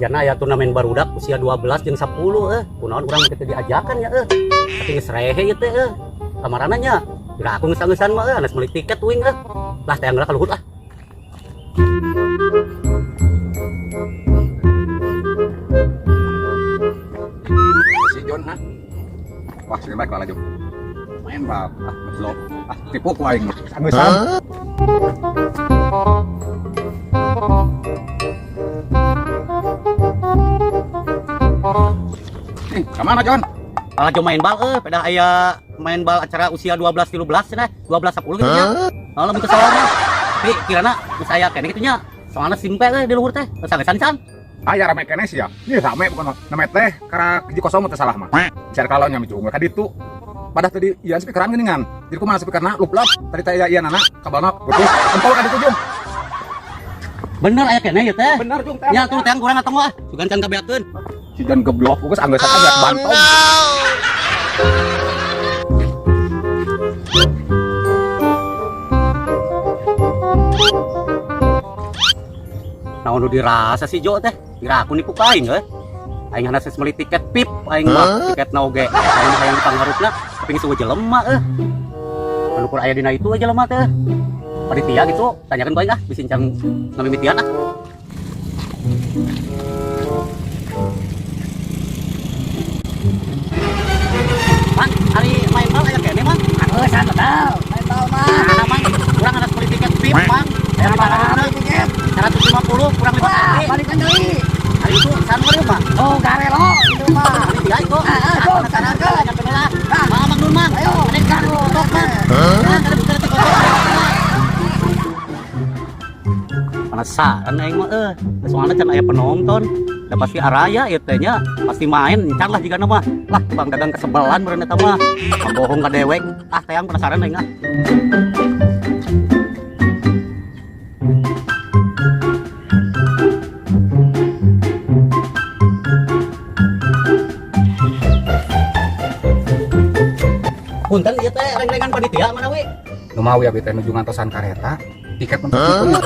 Bejana aya turnamen barudak usia 12 jeung 10 kunaon urang teh diajakan ya Tapi geus rehe ieu teh Kamarana nya. Kira aku geus-angeusan mah anas meuli tiket uing Lah teh anggeura ka luhur lah. Si John ha. Wah, sini baik lah main bal. Ah, goblok. Ah, tipu ku aing. Angeusan. Eh, kemana John? Laju main bal pedah aya main bal acara usia 12 13 cenah, 12 10 gitu nya. Nah, lamun teu salah mah. Tapi kirana geus aya keneh kitu nya. Soalna simpe di luhur teh, geus angeusan. Aya rame keneh sih ya. Ini rame bukan nama teh karak hiji kosong teh salah mah. Bicara kalau nya mijung ka ditu. Padah tadi ieu speakeran geuningan. Jadi kumaha speakerna luplap tadi teh aya ieu nana kabalna putus. Pentol ka ditu Jung. Bener aya keneh ieu teh. Bener Jung teh. Nya tuh teh kurang atau ah, sugan can kabeakeun. Si John geblok geus angeusan aja bantong. Naon nu dirasa si Jo teh? Kira aku nipu ka aing Aing hanas geus meuli tiket pip aing mah tiketna oge. Anu hayang dipangharupna tapi geus eueuh jelema Anu kur aya dina itu aja jelema teh. Panitia gitu, tanyakeun ku aing ah, bisi can ngamimitian ah. Mang, ari main bal aya keneh, Mang? Angeusan betul. Main bal mah. Nah, Mang, urang hanas meuli tiket pip, Mang. Aya Sabaraha tiket? 150 kurang 5 Wah, kali. balikan deui. Ari itu san meureun, Mang. Oh, garelo itu mah. Panitia itu. Ah, ah, jom, Tanyakeun lah. Mang, Mang Nun, Mang. Ayo, Ada kan kotok, Mang. Mang, ada bukan kotok. Penasaran aing mah Soalnya can aya penonton. Da pasti araya ieu teh nya, pasti main encan lah jigana mah. Lah tukang dagang kesebelan meureun eta mah. Pambohong ka dewek. Ah, teang penasaran aing ah. Punten ieu teh reng-rengan panitia mana we? Nu mawi abi teh nuju ngantosan kareta, tiket mentok gitu.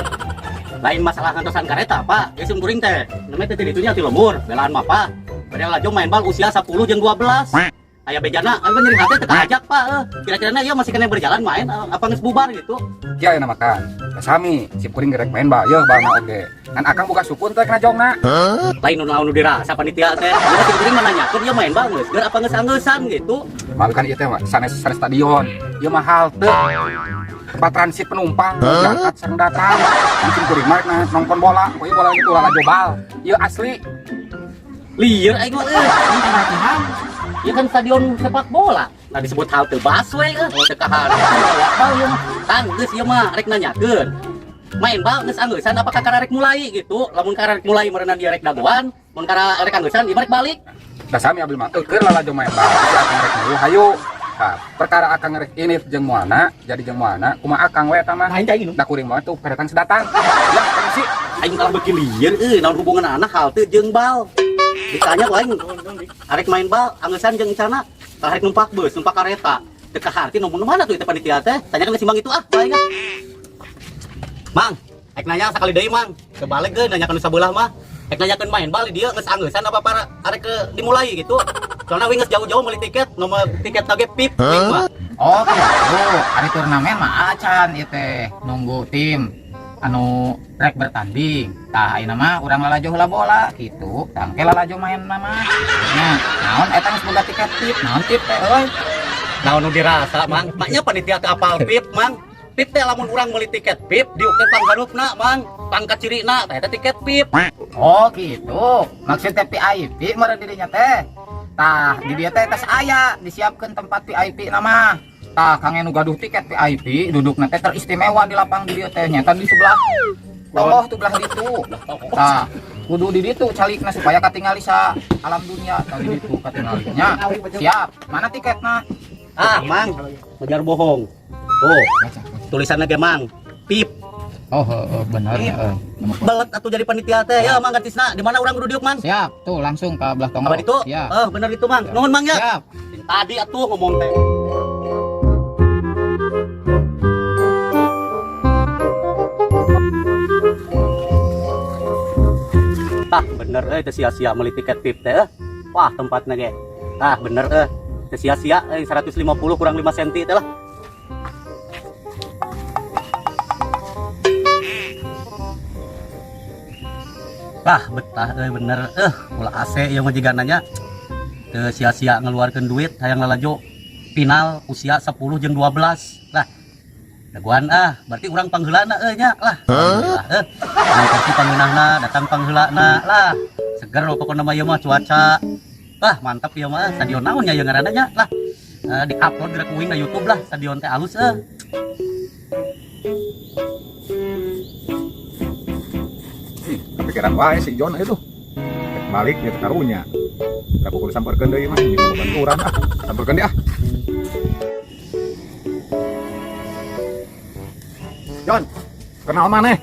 Lain masalah ngantosan kareta, Pak. Geus kuring teh. Namanya teh ditunya ti lembur, belaan mah, Pak. Bade laju main bal usia 10 jeung 12. Aya bejana, aya nyeri hati teu kaajak, Pak. Kira-kirana ieu masih kena berjalan main apa geus bubar gitu. Kieu aya makan. Sami, si kuring gerek main bal, yeuh balna oge. Ngan akang buka supun teh kana jongna. Lain nu naon nu dirasa panitia teh. Ieu si kuring mah nanyakeun ieu main bal geus, apa geus angeusan gitu. Malu kan ieu teh mah sanes sanes stadion. Ieu mah halte. Tempat transit penumpang, berangkat sareng datang. Mungkin kuring mah rek nonton bola, pokoknya bola gitu lalajo bal. Ieu asli. Lieur aing mah latihan. Ieu kan stadion sepak bola. Nah disebut halte busway teu kaharti bal ieu mah. Tang geus ieu mah rek nanyakeun. Main bal geus angeusan apakah kararek mulai gitu. Lamun kararek mulai meureunan dia rek dagoan, mun kararek angeusan ieu mah rek balik. Da sami abdi mah keur lalajo main bal, si akang rek milu hayu. Nah, perkara akang rek init jeung moana, jadi jeung moana, kumaha akang we eta mah. Aing cai Da kuring mah tuh keretan sedatang. Ya, permisi. Aing kalah beuki lieur naon hubungan anak halte jeung bal. Ditanya ku aing, arek main bal angeusan jeung cana, arek numpak bus, numpak kareta. Teu kaharti nomor mana tuh itu panitia teh? Tanyakan ke si Mang itu ah, aing ah. Mang, rek nanya sakali deui Mang. Kebalik ge nanya ka nu sabelah mah. Rek nanyakeun main bal di dieu geus angeusan apa para arek ke dimulai gitu. Soalnya wing geus jauh-jauh meuli tiket, nomor tiket oge pip wing mah. Oh, gitu. Ari turnamen mah acan ieu teh nunggu tim anu rek bertanding. Tah ayeuna mah urang lalajo heula bola gitu. Tah engke lalajo main mah. Nya, naon eta geus boga tiket pip? Naon pip teh euy? Naon nu dirasa, Mang? Maknya panitia teu apal pip, Mang. Pip teh lamun urang meuli tiket pip diukeun pangharupna, Mang. Pangkat cirina teh eta tiket pip. Oh, gitu. Maksudnya VIP meureun dirinya teh. Tah, di dieu teh tos aya disiapkeun tempat VIP na mah. Tah, kang nu gaduh tiket VIP dudukna teh teristimewa di lapang di dieu teh nyata di sebelah tokoh tuh belah ditu. Tah, kudu di ditu calikna supaya katingali sa alam dunia tah di ditu katingalinya. Siap. Mana tiketna? Ah, Mang, ngejar bohong. Tuh, tulisannya ge Mang, pip. Oh, heeh, bener ya, euy. Belet atuh jadi panitia teh. Ya, Mang gantisna. Di mana urang kudu diuk, Mang? Siap, tuh langsung ke belah tonggoh. Apa itu? Siap. Bener itu, Mang. Nuhun, Mang ya. Siap. Tadi atuh ngomong teh. Ah, bener euy, teu sia-sia meuli tiket VIP teh. Wah, tempatna ge. Ah, bener euy. Teu sia-sia euy, 150 kurang 5 cm teh lah. Lah, betah euy, bener ulah AC ieu mah jigana nya. Teu sia-sia ngeluarkeun duit hayang lalajo final usia 10 jeung 12 lah. Daguan ah, berarti urang pangheulana euy nya lah. Alhamdulillah euy. Menang kursi pangeunahna, datang pangheulana lah. Seger pokokna mah ieu mah cuaca. Wah, mantap ieu mah. Stadion naon nya ieu ngaranna nya lah. Di-upload geura ku uing na YouTube lah, stadion teh alus euy. Ih, kepikiran wae si John itu. Rek balik dia teh karunya. Da pukul samperkeun deui mah ini babaturan ah. Samperkeun deui ah. John, kenal maneh?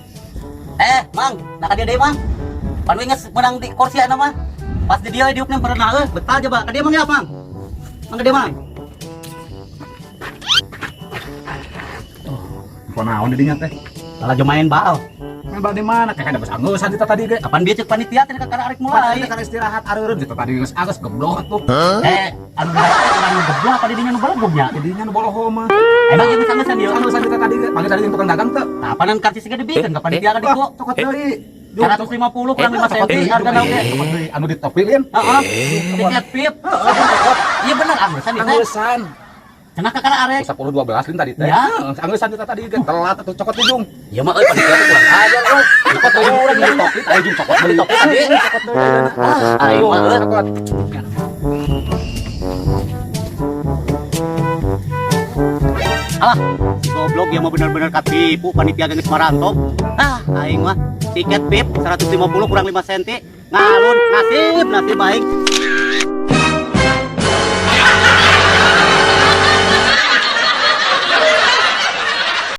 Mang, nah ka dieu deui, Mang. Pan we geus meunang di kursi anu mah. Pas di dieu diukna pernah euy, betah coba. Ka dieu Mang ya, Mang. Mang ka dieu, Mang. Info naon di dinya teh? Lalajo main bal. Main bal di mana? Kayak ada bos angeusan kita tadi ge. Kapan bieu ceuk panitia teh kakara arek mulai. Mulai kan istirahat areureun kita tadi geus anggeus geblok atuh. Anu urang nu geblok apa di dinya nu belegugnya? Jadinya nu boloho mah. Emang ieu geus angeusan ieu? Angeusan kita tadi ge. Panggil tadi yang tukang dagang teu. Nah, apanan karcis ge dibikeun ka panitia ka ditu. Wah, cokot deui. 150 kurang 5 cm hargana oge. Cokot deui anu di topi lin. Heeh. Tiket VIP. Iya bener angeusan ieu teh. Angeusan. Cenah kakara arek. 10 12 lin tadi teh. Ya. Angeusan kita tadi ge telat atuh cokot ujung. Iya mah euy panitia teh kurang ajar euy. Cokot deui urang di topi, aya jeung cokot deui. Topi tadi. Cokot deui. Ah, aing mah euy. Cokot. Alah, si goblok ieu mah bener-bener katipu panitia geus marantok. Ah, aing mah tiket VIP 150 kurang 5 cm. Ngalun nasib nasib aing.